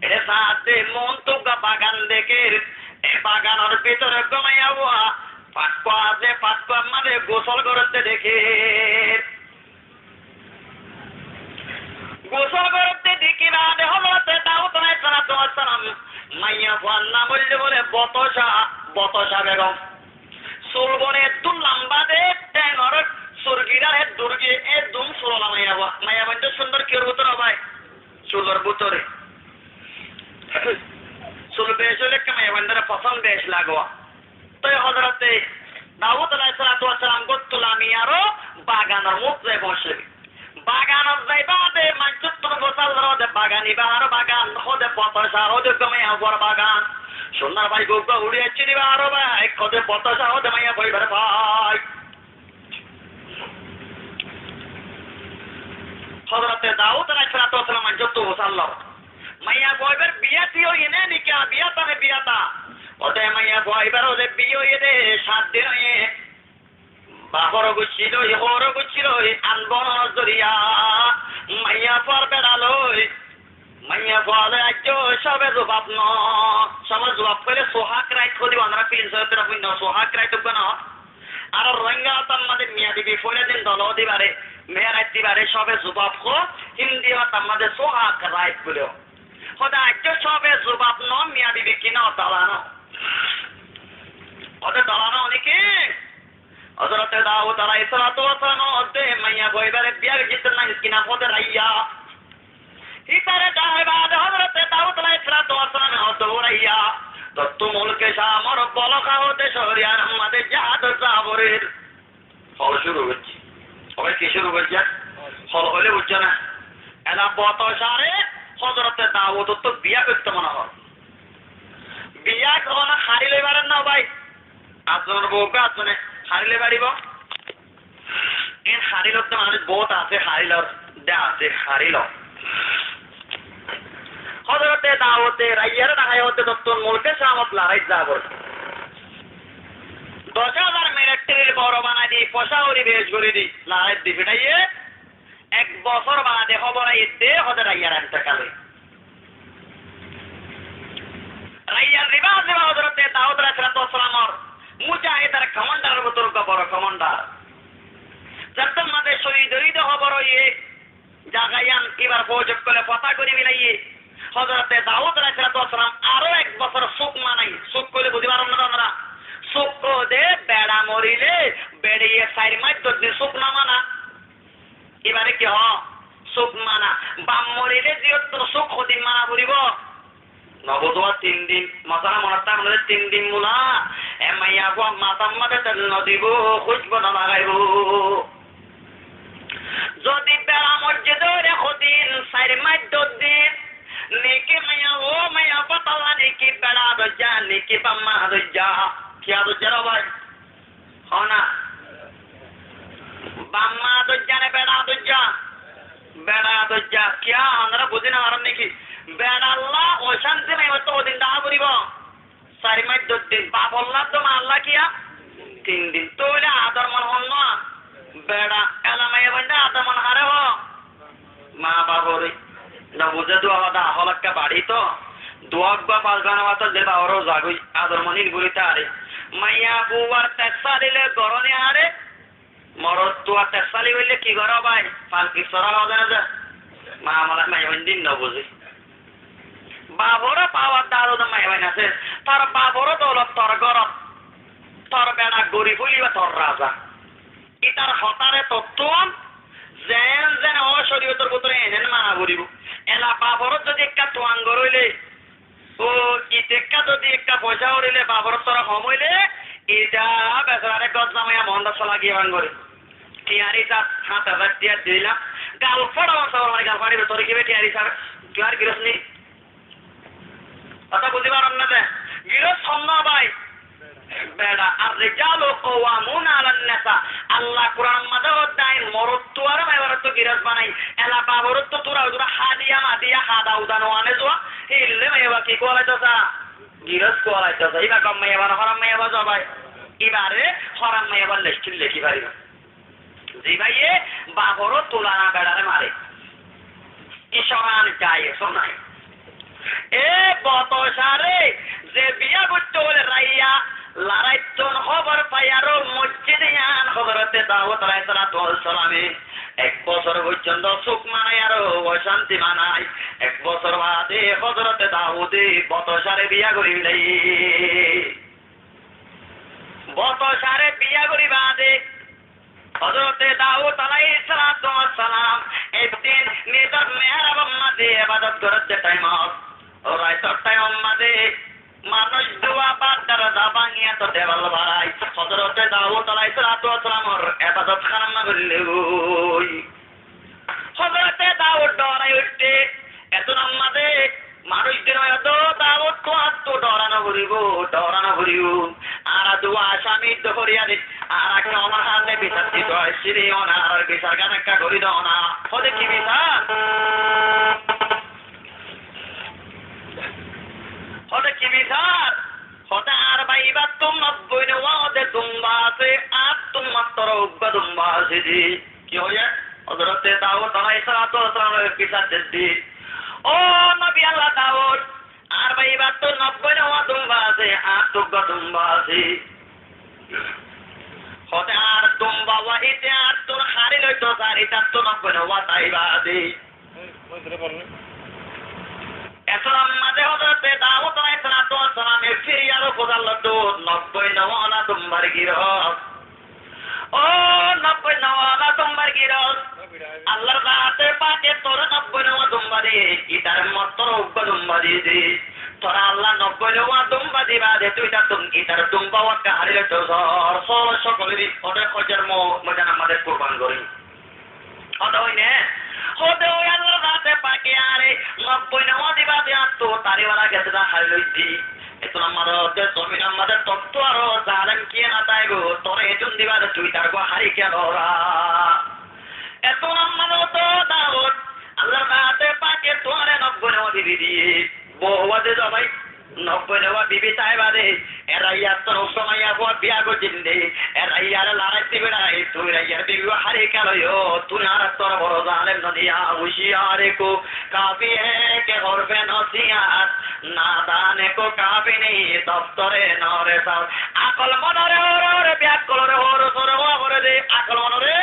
Éçe saádde muúntu uggúa bagan dekér, e baganor bútore uggúa maiyafua fatkúa asé, fatkúa mazé gusól gorédde dekér. Gusól gorédde dekí baade Hozorote Dawud alaihissalatu wassalam maiyafuar nam óilde bóle Botoca, Botoca begom. Sul bóle eddúr lamba de, théngor sul gírar eddúr giyé, eddúr sul ola maiyafua. Maiyafuain to cúndor kiyór bútore bái? Sulor bútore. Sul bec óile ekká maiyafuaindóre fosón bec lage. Toi Hozorote Dawud alaihissalatu wassalam góttu lami aró baganor muúntu zai foóñsiyé. Baganot zai baade maincóttu fusár lor de bagan ibá aró bagan, hóde Botoca, hóde uggúa maiyafuar bagan. Cúnar bái uggúa uçí aiccé de ibá aró bái, hóde Botoca, hóde maiyafua ibáre fai. Hozorote Dawud alaihissalatu wassalam maincóttu fusár lor. Maiyafua ibár biya tíya óiye né, nika biya tá né biya tá? Hóde maiyafua ibár hóde biya óiye de, sát din óiye. Bafor guccí loi, hoór guccí loi, an bonor zoriya, maiyafuar beça loi, maiyafua loi aijjó cóbe zubaf no. Cóbe zubaf hoilé suhag rait hoó de ibá, onora films ot tara fúinno, suhag rait uggúa no. Ar Rohingya hotar mazé miya bibi foila din dolo dibáre, meya rait dibáre cóbe zubaf hoó, Hindi hotar mazé suhag rait buli hoó. Hóde aijjó cóbe zubaf no, miya bibi ki no, dola no. Hóde dola no niki? Hozorote Dawud alaihissalatu wassalam hóde maiyafua ibáre biya goijjé de nam ki nam? Hóde Raiya. Hítare dahái baade Hozorote Dawud alaihissalatu wassalame hóde, ó Raiya, tottú mulke Camor Bolka hóde córiyanor mazé jihadot za forer. Hol cúru goijjé. Ó bái, ki cúru goijjé? Hol hoilé buijjó né? Ela Botocare Hozorote Dawud ottú biya goittó mone hoó. Biya hoó na, hári loi farer né bái? Arzonor bou uggúa arzone hári loi faribó? Ín hári lor de manúic bout asé, hári lor de asé, hári lor. Hozorote Dawude Raiyare dahái hóde tottún mulke Camot lorait za forer. Doc házar militeri boro banai di, foisá kori bec gorí di, lorait di fitháiye. Ek bosór baade hóbor aiyé de hóde Raiyar entekal óiye. Raiyar riba ziba Hozorote Dawud alaihissalatu wassalamor mujahidor komandaror bútore uggúa boro komandar. Zettót mazé cóhid óiye de hóbor óiye, zaga yián ibar fóuj ókkole fota gorí félaiye. Hozorote Dawud alaihissalatu wassalam aró ek bosór suk manai, suk hoilé buzí faron né onora? Suk hoó de beça morilé beçaiye sair mac doc din suk no mana. Ibáre ki hoó? Suk mana. Baf morilé ziyóttu suk hodin mana foribó? No buzó, tin din. Mosala monot táke né, tin din mula e maiyafua matár mazé tel no dibó, kúcbu no lagaibó. Zodi beça moijjé de óile hodin, sair mac doc din, niki maiya, ó maiyafua tolla niki beça doijja, niki baf ma doijja? Kiyá doijja re bái? Hoó na. Baf ma doijja né beça doijja? Beça doijja. Kiyá, onora buzí no faron niki? Beçalla ocánti maiyafuattú hodin táka foribó? Sair mac doc din. Bafolla to maalla kiyá? Tin din. Tóile ador mon hon no? Beça. Ela maiyafuaindór ador mon haré hoó? Maa baforé. No buzé dua hoda, hol ekká baçí to. Dua uggúa fañs bana bát dile bafor zagói, ador mon ín gúri táre. Maiyafuar tessáli loi goróni haré, morotfuar tessáli óile ki goró bái? Falki sora hoó de né ze. Maa mala maiyafuaindór no buzé. Baforé bafar daro de maiyafuain asé, tor baforé doulot tor górot, tor beça gori fúliba tor raza. Ítar hotáre tottún zeén zeén ó córiyotor bútore eén eén mana foribó. Ela baforé zodi ekká tuañgor óile, ó ite ekká zodi ekká foicá órile baforé tora hom óile, ita besorare gos zamaiya Moóndar sóla giyé bangori. Tiañr ísab háñt házar tiañ dilam. Gal fáça, gal fáça, tor kibá tiañr ísab, tuáñr girós ni? Hotá buzí faron né de? Girós hom no bái? Beça. الرجال قوامون على النساء. Allah Kuran mazé hoódde, añí morottu ar maiyafuarottu girós banaiyí. Ela baforottu tura tura hadiya madiya hada uda no ane zuwa. Híille maiyafuwa ki kuwalaito sa? Girós kuwalaito sa. Íba gom maiyafuwa no horam maiyafuwa zo bái? Íbare horam maiyafuwar list ot lekí faribá. Zibáye baforé tulana beçaré mare, e coran jayes nái. E botocare ze biya goittó bóle raiya, laraittún hóbor faiyaró mosjid yián Hozorote Dawud alaihissalatu wassalame ek bosór foijjonto suk manaiyaró ocánti manai. Ek bosór baade Hozorote Dawude botocare biya gorí félaiye. Botocare biya gorí baade Hozorote Dawud alaihissalatu wassalam ek din nizor mehrab or mazé ebadot gorédde thaimot raitor thaim or mazé manúic duwa bad doroza báñgiya to dewal barai Hozorote Dawud alaihissalatu wassalam or ebadot hána goillé goi. Hozorote Dawud dhorai uiththé. Etún ammá de manúic din hoiyé de, Dawud, tuáñttu dhora no foribó, dhora no foribó. Añára duwa asami dóriya de, añára kiyór hane bisar dito aiccí de, añárar bisar gán ekká gorí do na. Hoóde ki bisar? Hoóde ki bisar? Hoóde añár bái ibáttu nobboi nowa de dumba asé, añáttu mattro uggwá dumba asé de. Ki hoiyé? Hozorote Dawud alaihissalatu wassalam ore bisar dedde. Ó nobi Allah Dawud, añár bái ibáttu nobboi nowa dumba asé, añáttu uggwá dumba asé. Hoóde añár dumba wa íte añáttu hári loito sar, ítattu nobboi nowa táiba de. Etún ammá de Hozorote Dawud alaihissalatu wassalame firiyaró fusár loddo, nobboi nowa ola dumbar girós. Ó nobboi nowa ola dumbar girós. Allar zate pake tore nobboi nowa dumba diye, itar mattro uggwá dumba diye de. Tore Allah nobboi nowa dumba diba de, tui ítattún itar dumba wakka hári loito sar, sólo sókole di, ode hoijjar mo-, moidan ammá de kurban gorí. Hoóde ói né? Hoóde ói Allar zate pake añáre nobboi nowa diba de añáttu tári bála giyé de hári loiddí. Etún ammá de zomin ammá de tottú aró zalem kiyé no táibo, tore etún diba de tui tar gua hári kiyá lora. Etún ammá de ó Dawud, Allar zate pake tuáñre nobboi nowa bibi diyé. Bou hoóde zo bái, nobboi nowa bibi táiba de, e raiyattún uggwá maiyafua biya goijjé de, e raiyaré larai dibe nai, tui raiyar bibi hári kiyá loiyó, tui añárattú boro zalem no niya, huciyar ko kafi hai ke horfe nasihat, nadan ko kafi nahi doftore nore sab. Akol monore hóre hóre, beakkolore hóre sóre hóre de, akol monore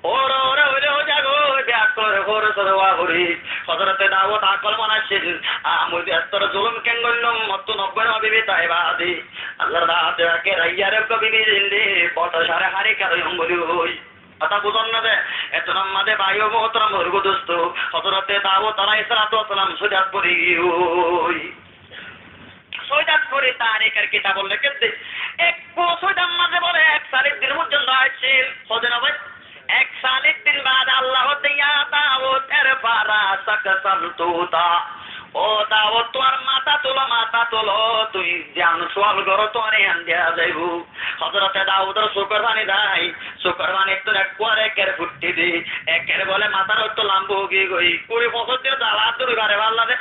Hóre hóre óile ói zagói, beakkolore hóre sóre hóre. Hozorote Dawud akol manaccíl, añí mui bettore zulum ken goillúm, mottú nobboi nowa bibi táiba de. Allar zate pake raiyaré uggwá bibi diyé de, botocare hári kiyá loiyum buli ói. Hotá buzón né de? Etún ammá de bái ó muhtaram buzurg dustó, Hozorote Dawud alaihissalatu wassalam sóidat fori giyói. Sóidat fori tarikor kitabot lekédde, ekku sóidat mazé bóle ek salíc din foijjonto accíl. Hoóde no bái? Ek salíc din baade Allah hoódde, "Ya Dawud, irfa ra'sak sal tu'ta." Ó Dawud, tuáñr matá tulo, matá tulo, tui ziyan sual goró, tuáñre yián diya zaibou. Hozorote Dawudor sukor faní zai, sukor faníttun ekkuwar eker fuththí de, eker bóle matár ottú lamba ói giyói, kuri foñsóit din zala dóri fare falla de.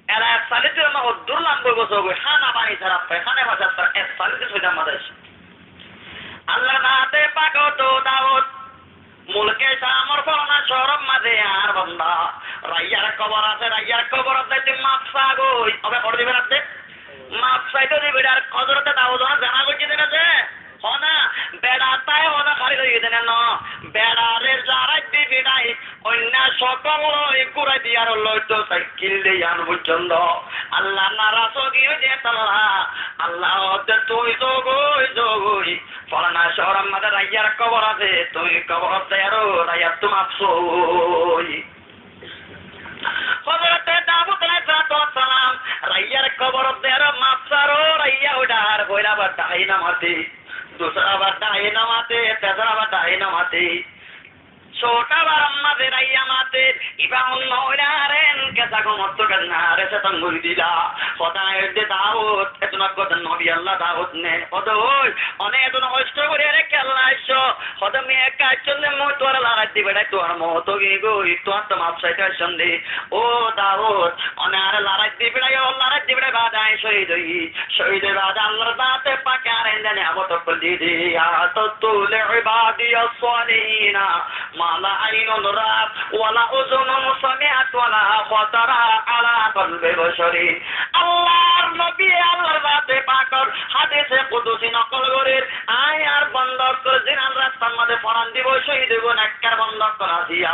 Ela ek salíc din ma hoddúr lamba ói gosói, hána faní sára, hána faní sára, ek salíc din sóidat mazé aiccé. Allar zate pake hoódde, Dawud, Mulke Camor folana cóoror mazé añár banda, raiyar kobor asé, raiyar koborot zai tui maf sagói. Óbe hoór dibe nade? Maf saito dibe de. Ar Hozorote Dawud zana goijjé de nade? Hona, beça tái hona hári loi giyé de no. Beçare zarai dibe nai, oinno sokol loi gurai diyar loi to saikil de yián foijjonto. Allah naras ói giyói de tolla. Allah hoódde, tui zogói, zogói. Folana cóoror mazé raiyar kóbor asé, tui kóborot zai aró raiyattú maf sói. Hozorote Dawud alaihissalatu wassalam raiyar kóborot zai aró maf sáró, raiya uçar, foila bar dháki no mate, dusra bar dháki no mate, tesra bar dháki no mate. Sóta bar mazé raiya mate, ibá hon no óila, ar en kesa komottú kenna, are setan gorí dila. Hotá aiyé de Dawud, etún aggór de nobi Allah Dawud né. Hoódde ói, one etún hosto gorí are kiyólla aiccó? Hoódde mi ekka aiccó de, mui tuáre larait di beçai tuár mout ói giyói, tuáñttu maf saité aiccó de. Ó Dawud, one are larait di beçai, ó larait di beçai baade añí cóhid óiyi. Cóhid ói baade Allar zaate pake are endilla niyamot ókkol di diye. أعددت لعبادي الصالحين ما لا عين رأت ولا أذن سمعت ولا خطر على قلب بشر. Allar nobiye Allar zaate pakor hádise kudusi nokol gorér, añí añár bonda ókkol zinar rastar mazé foran dibo, cóhid óibo, nekkar bonda ókkol asé,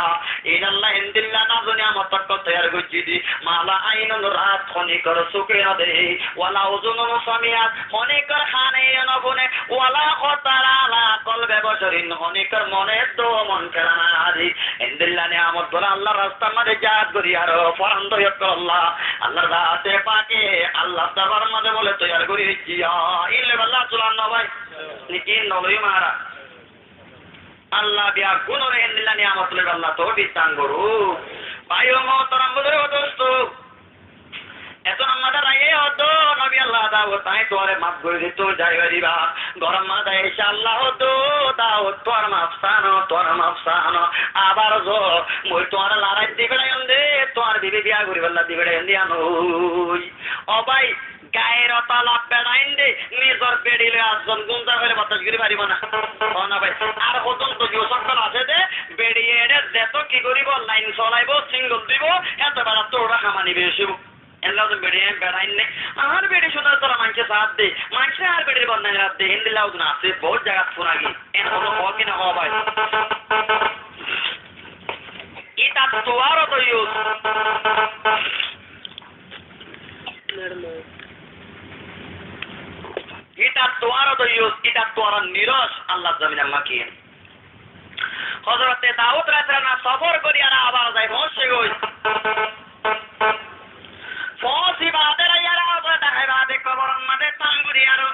iín Allaye endilla nazu niyamot ókkol toiyar goijjé de. ما لا عين رأت, honikor suke no deké, ولا أذن سمعت, honikor hane no fúne, ولا خطر على قلب بشر, honikor mone dó mon fela no de. Endilla niyamot bóle Allar rastar mazé jihad gorí aró foran dóri ókkol Alla, Allar zaate pake Allar dorbar mazé bóle toiyar gorí raikké. Iín loibolla sulan no bái? Niki iín no loi mara? Allah beggúnore endilla niyamot loibolla toufik dan gorouk. Bái o muhtaram buzurg o dosto, etún ammá dá raiye hoódde, nobi Allah Dawud, añí tuáre maf gorí di, tui zai faribá. Gorór mazé incá Allah hoódde, Dawud, tuáñr maf saá no, tuáñr maf saá no. Abar zo, mui tuáñre larait di beçaiyum de, tuáñr bibi biya goríbolla di beçaiyum de, yián ói. Ó bái, gairot ala beçain de nizor beçi loi ar zon gúm zai faile bordac gorí faribó na? Ó na bái, ar hodún doiyus ókkol asé de, beçi eçe zeto ki goríbo, lain solaibo, singol dibo, héto beçattú uçá hamani beci óibo. Endilla hodún beçi, beçain ne, añár beçi cúndor tora maincé saá de, maincé añár beçir bodnami gorér de, endilla hodún asé, bout zagat fúna giyé. En hodún hoó ki no hoó bái? Ítattú aró doiyus. Ítattú aró doiyus, ítattú aró niros Allar zominor mazé. Hozorote Dawud alaihissalam sófor gorí aró abar zai foóñsi goi. Foóñsi baade raiyaré abar dahái baade kóboror mazé tan gorí aró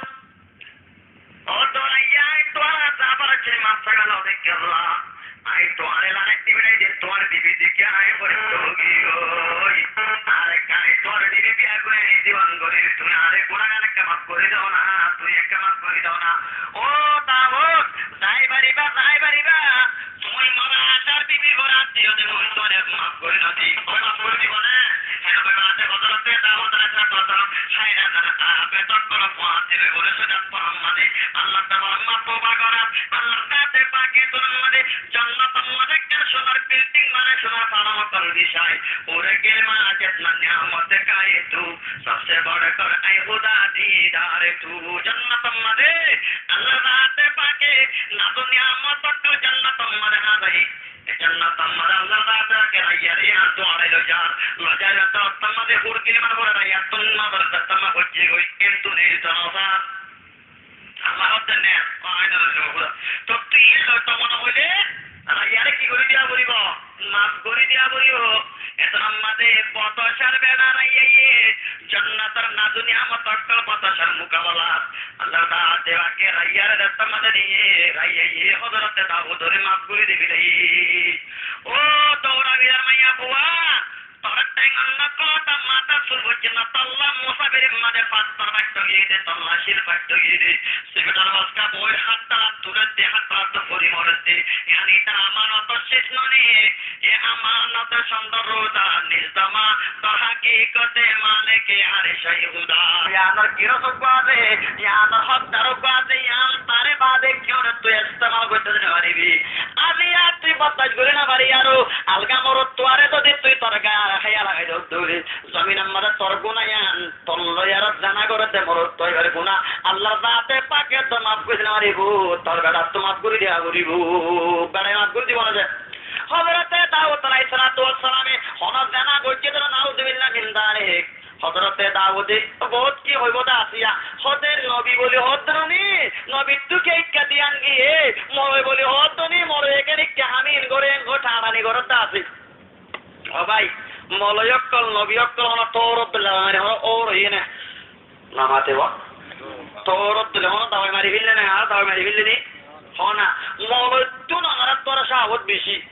Ó dóraiyá, añí tuáñra zafar accíl maf saigá no dekká bolla. Añí tuáñre larait di beçai de, tuáñr bibi dekí añí forishtá ói giyói. Ar ekká añí tuáñr bibi biya gorí añí zibon gorí, tuñí añáre gunágan ekká maf gorí deo na, tuñí ekká maf gorí deo na. Ó Dawud, zai faribá, zai faribá. Tuñí mor añcár bibir uore át diyó de, mui tuáñre maf gorí no di. Ói maf gorí dibo né? Hé, ói maf de Hozorote Dawud alaihissalatu wassalam háir házar, ah, betór torof át diyó de, óre sóidan foran mazé Allar dorbar mazé maf toba gorá, Allar zaate pake tunor mazé jonnotor mazé ekkán cúnor bilding, mane cúnor falong ókkol bisái. Óre giyé ma jitna niyamote kaiye tu, sabse bade kar ai Khuda didare tu. Jonnotor mazé Allar zaate pake nazu niyamot ókkol jonnotor mazé házai. E jonnotor mazé Allar zaate pake raiyaré yián tuáñrai loi zar. Loi zai jonnotor mazé hur gilman bore raiyattún mazé raiyat tamma hojje goi. Kintu nei jonnotor Allah hoódde ne, ó añí no zaibo Khuda. Tóu tui ín loito mone hoilé, raiyaré ki gorí diya foribó? Maf gorí diya foribó. Etún ammá de botosar beça raiyaye, jonnotor nazu niyamot ókkol botosar mukabalat Allar zaate pake raiyaré destá mazé niye, raiyaye Hozorote Dawudore maf gorí di félaiye. Ó doura birar maiyafua, Tor théngor nokkol ótta matár sul foijjonto tolla musafirir mazé fattór faitto giyé de, tolla cíl faitto giyé de. Sibetor hoska boóir hát talat tuler de, hát talat fori morer de. Yián ítar amanotor cíz no né, e amanotor cóndor ruda niz dama, dor hakikote malike arcé Khuda. Yiánor giros uggwá asé, yiánor hókdar uggwá asé, yián taré bade kiyóre tui estemal goitte no faribi. Aijja tui bordac gorí no fari aró, alga morot tuáre zodi tui tor gaar háiya lagai dór dóri, zominor mazé tor guná yián tor loi aró zena gorér de morot tuáre guná Allar zaate pake to maf gorí no faribo, tor beçattú maf gorí diya foribo, beçaye maf gorí dibo na ze. Hozorote Dawud alaihissalatu wassalame hono zena goijjé de, nauzubillah min zalik. Hozorote Daude bout ki hoibo de asé ya, hóde nobi buli hoódde noní, nobittú ki ikká diyan giyé, moloi buli hoódde noní, moloi ekká ikká hamin goré, engori thañrani goródde asé. Ó bái, moloi ókkol, nobi ókkol hono Tourot dóilla mari hono óur óiye né? Nomate ba? Tourot dóilla hono dawai mari féille né, ar dawai mari féille né? Hó na, moloittú nomarat boro cáhawot beci.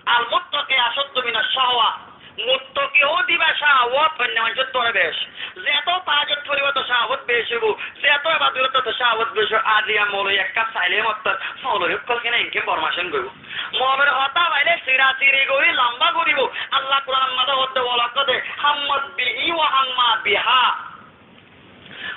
Al-muttaki ashaddu mina shahwa. Muttaki ódiba cáhawot oinno maincóttu bec. Zeto tahajjud foriba to cáhawot bec óibo, zeto ebadot goríba to cáhawot bec óibo. Aijja moloi ekká saile mottor, moloi ókkol kene enke bormacen goríbo. Moloir hotá faile sirasiri gorí lamba goríbo. Allah Kuranor maze hoódde, walakad hammat bihi wa hamma biha.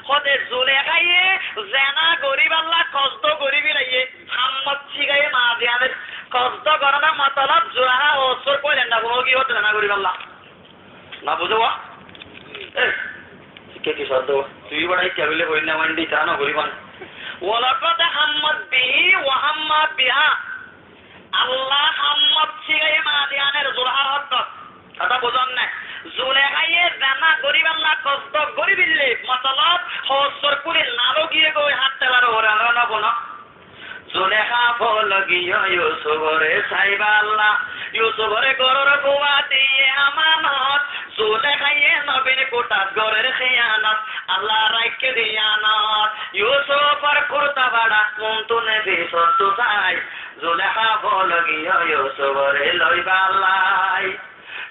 Hóde Zulekháye zena goríballa kosdó gorí bilaiyé, hammot cígaiyé maziyaner kosdó gorónor motolob Zulekháre hoór kóile na fúno giyé hóde zena goríballa. No buzó wa? E, ke ki cóbdo? Tui bára ikká bile hoóir na, wandi tará no goríban. Walakad hammat bihi wa hamma biha. Allah hammot cígaiyé maziyaner Zulekháre hoór. Hotá buzón né? Zulekháye zena goríballa kosdó gorí bille, motolob hoór kóile na logiyé goi hát telar uore, añára no fúno. Zulekha fólogiyo Yusufore saiballa, Yusufore góror fua diyé amanot. Zulekháye nobir kutat gorér hiyanot, Allah raikké diyanot. Yusufor kurta fára muntú ne fisóttu sai, Zulekha fólogiyo Yusufore loiballai.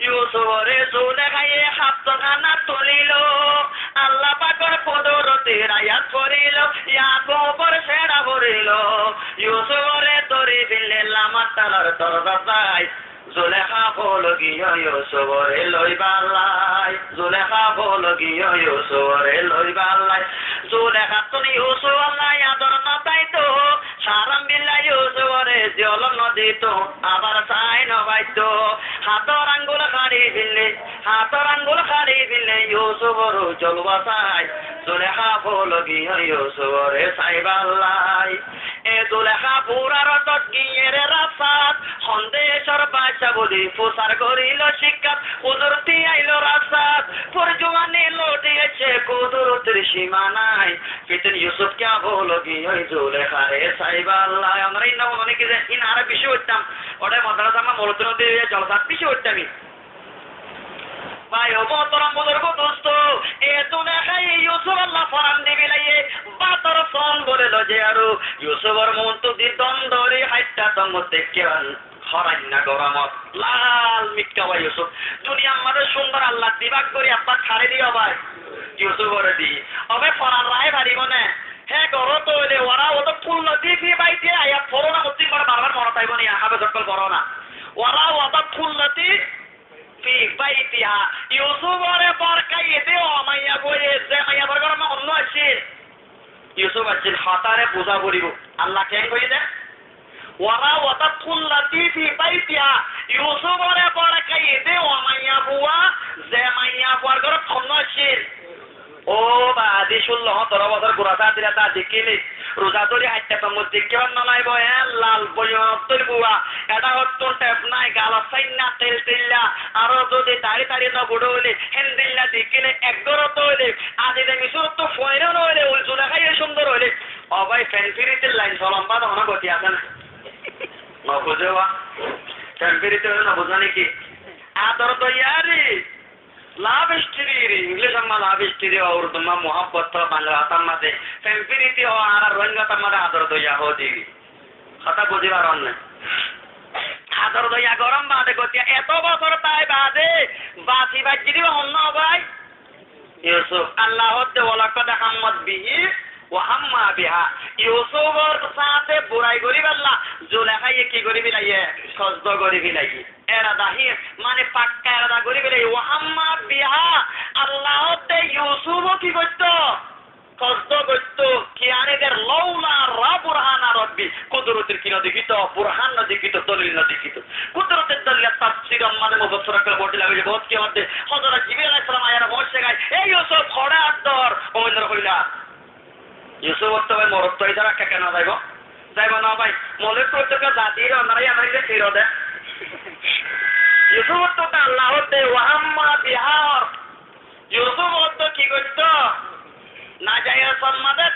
Yusufore Zulekháye haftókanat tulílo, Allah pakor kuduroti rayat forílo, Yakubor seça forílo. Yusufore dóri félai lamat talor dorozat zai, Zulekha fólogiyo Yusufore loiballai. Zulekha fólogiyo Yusufore loiballai. Zulekháttún Yusufolla ador no táito, háram billa Yusufore ziyolot no dito, abar sai no faito. Hátor angul hári félai, hátor angul hári félai Yusufor zolwa sai, Zulekha fólogiyo Yusufore saiballai. E Zulekha fura rotot giyére rastat, hondecor bacca buli fusar gorílo cíkkat, huzur tíyailo rastat, furjuwani loti aiccé, kudurotir címa nai. Fitin Yusuf kiyá fólogiyo Zulekháre saiballai. Añára inna fúnoni ki ze, inna añára beci foittám. Óde madrasar maze molotron diye jolsat beci foittám. Bái ó muhtaram buzurgo dustó, e Zulekháye Yusufolla foran di bilaiyé, bátor son bóli loizé aró. Yusufor muntú di don dóri háitta tongot deikké horainna goromot lal mikká bái Yusuf. Duniyar maze cúndor Allah dibak gorí abbá haré diyé bái? Yusufore diyé. Óbe foran raikí faribó né? Hé goró tóile, wa rawadathu allati fi baitiha ayat foron, muttún bar bar monot aibó né, háfez ókkol goró na. Wa rawadathu allati fi baitiha. Yusufore bor kaiyé de ó maiyafuaye, ze maiyafuar górot honno accíl. Yusuf accíl, hotáre buzá foribó. Allah keén hoiyé de? Wa rawadathu allati fi baitiha. Yusufore bor kaiyé de ó maiyafua, ze maiyafuar górot honno accíl. Ó baázi, cúllo hótoro bosór gura sáñtira ta dekíle, ruza dóri háitta tongot deikké fán no laibo, e lal boiman ottór bua, eçé hottún thep nái, galot sáinna, tel teilla, aró zodi dari dari no fuçé óile, héndilla dekíle, ek górot óile, azi de Misúrottú fuain no óile, ul Zulekháye cúndor óile. Ó bái, fen firitir lain solon bade honó goti asé né? No buzó wa? Fen firitir no buzó né ki? Ador doiyari. Love story, Inglícor maze love story hoó, Urdur maze muhábbot hoó, Bangla hotár maze fen firiti hoó, añára Rohingya hotár maze ador doiya hoó de. Hotá buzí faron né? Ador doiya gorón baade gotiya eto bosór tái baade basi faijjé de hon no bái? Yusuf, Allah hoódde, "Walaqad hammat bihi wa hamma biha." Yusufor sáñte burai goríballa Zulekháye ki gorí bilaiyé? Kosdó gorí bilaiyé. Erada hín, mane pakka erada gorí bele, wa hamma biha, Allah hoódde Yusuf ó ki goittó? Kosdó goittó, kiyá né der, laula ra burhana rabbi, kudurotir ki no dekíto, burhan no dekíto, dolil no dekíto. Kudurotir dolil tafsiror maze mufassir ókkole bóut lega hoiyé, bóut ki hoódde, Hozorot Jibril alaihissalam aiyóre hoór segai, "E Yusuf, hoçé at dor?" Óinore hoilá. Yusuf otto bái, morot to ítara ekka no zaibo? Zaibo no bái? Molek to ekka zati re, onora yar aile firo de. Yusuf ottu Allah hoódde, "Wa hamma biha", Yusuf ottu ki goittó? Najaiyes or mazé